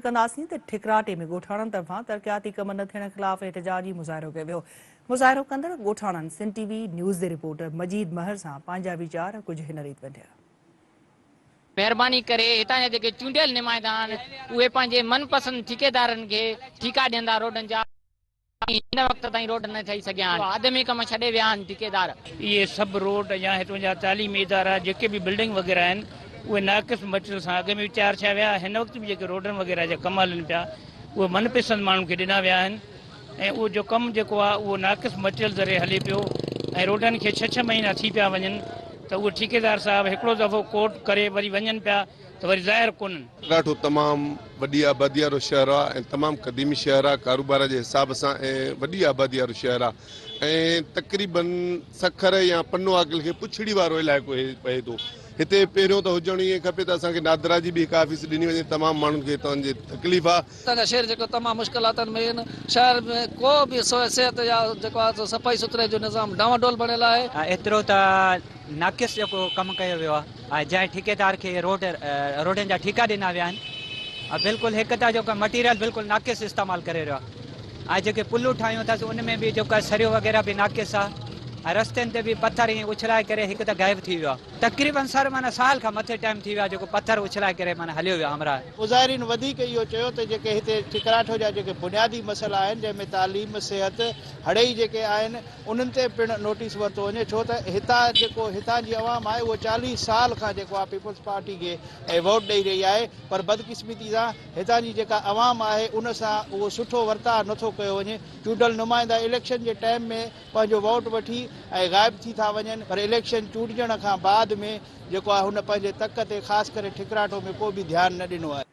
ڪنداسين ته ٺڪراٽي ۾ ڳوٺاڻن طرفان ترقياتي ڪم نه ٿيڻ خلاف احتجاجي مظاهرو ڪيو ويو. مظاهرو ڪندڙ ڳوٺاڻن سنڌ ٽي وي نيوز جي رپورٽر مجيد مهر سان پنهنجا ويچار ڪجهه هن ريت ونڊيا. مهرباني ڪري هتان جا جيڪي چونڊيل نمائندا آهن اهي پنهنجي من پسند ٺيڪيدارن کي ٺيڪا ڏيندا روڊن جا. هن وقت تائين روڊ نه ٺهي سگهيا آهن، اڌ ۾ ڪم ڇڏي ويا آهن ٺيڪيدار. اهي سڀ روڊ يا هتون جا تعليمي ادارا جيڪي به بلڊنگ وغيره آهن اهي ناقص مٽيريل سان اڳ ۾ به تيار ٿيا ويا هن وقت به جيڪي روڊن وغيره جا ڪم هلن پيا اهي من پسند ماڻهن کي ڏنا ويا آهن ۽ اهو جو ڪم جيڪو آهي اهو ناقص مٽيريل ذريعي هلي پيو ۽ روڊن کي ڇهه ڇهه مهينا ٿي پيا وڃن ته اهي ٺيڪيدار صاحب هڪڙو دفعو ڪورٽ ڪري وري وڃن پيا ته وري ظاهر ڪونهن. ٺڪراٺو تمام وڏي آبادي وارو شهر آ ۽ تمام قديمي شهر آ ڪاروبار جي حساب سان ۽ وڏي آبادي وارو شهر آ ۽ تقريبن سکر يا پنو عاقل کي پڇڙي وارو علائقو هي پئي ٿو هتي پهريون ته هجڻ ائين کپي ته اسان کي نادرا جي به هڪ آفيس ڏني وڃي تمام ماڻهن کي هتان جي تڪليف آ. هتان جا شهري جيڪو تمام مشڪلاتن ۾ آهن شهر ۾ ڪو به صحت يا جيڪو آهي سو صفائي سٿرائي جو نظام ڊانواڊول بڻيل آهي. ايترو ته ناقص جيڪو ڪم ڪيو ويو آهي ۽ جنهن ٺيڪيدار کي روڊ روڊن جا ٺيڪا ڏنا ويا آهن بلڪل هڪ ته جيڪو مٽيريل بلڪل ناقص استعمال ڪري رهيو آهي ۽ جيڪي پلون ٺاهيون اٿس ان ۾ به جيڪو آهي سريو وغيره به ناقص آهي ۽ رستن تي به پٿر ائين اڇلائي ڪري هڪ ته غائب ٿي ويو آهي تقريبن سر معنيٰ سال کان مٿي ٽائيم ٿي ويو آهي جيڪو پٿر اڇلائي ڪري معنيٰ هليو ويو همراهه. مظاهرين وڌيڪ اهو چيو ته جيڪي هتي ٺڪراٺو جا جيڪي بنيادي مسئلا آهن جنهن ۾ تعليم، صحت، هڙئي جيڪي آهن انهن تي پڻ نوٽيس ورتو وڃي ڇو ته هتان جيڪو هتان جي عوام آهي اهو 40 سال کان جيڪو آهي پيپلز پارٽي کي ووٽ ڏئي رهي آهي پر بدقسمتي سان هتان جي جيڪا عوام آهي ان سان اهو سٺو ورتاء نٿو ڪيو وڃي چونڊيل نمائندا اليڪشن جي ٽائيم ۾ پنهنجو ووٽ وٺي ۽ غائب ٿي ٿا وڃن پر اليڪشن چونڊجڻ کان بعد ۾ جيڪو آهي هن پنهنجي تڪ تي خاص ڪري ٺڪراٺو ۾ ڪو به ڌيان نه ڏنو آهي.